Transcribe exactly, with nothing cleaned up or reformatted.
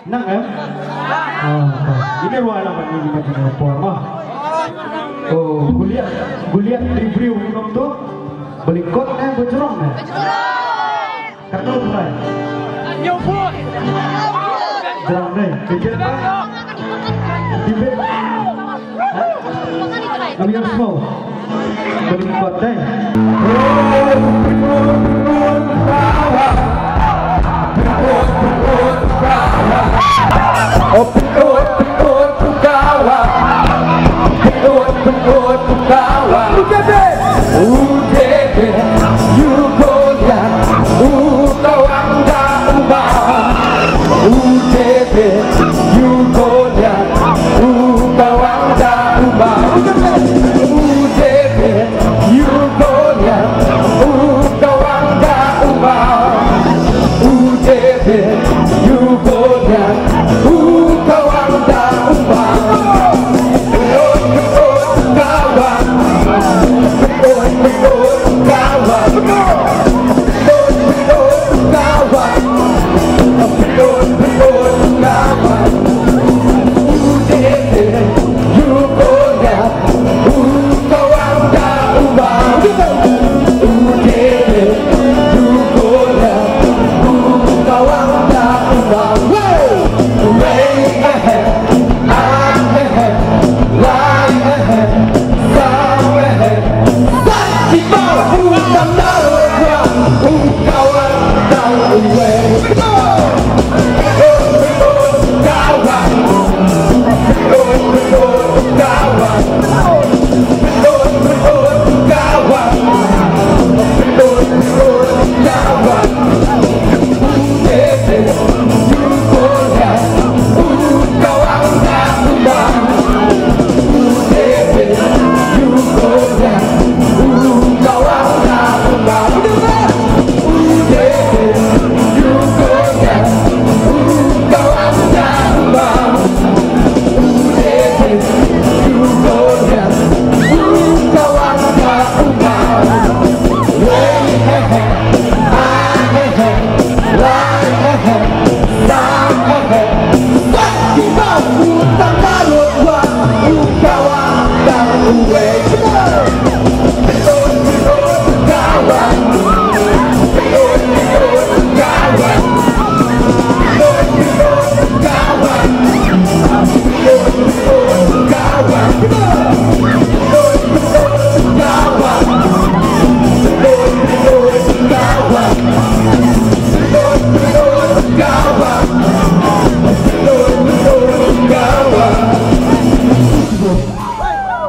Nang em? Ah, ini ruang apa ni, ini ruang apa? Oh, kuliah, kuliah di Brio ngam tu. Balik kot ne, bajrong ne. Katno prai? Jrong ne, kecil pa? Tibet. Ngam ïohsngew. Balik kot dei.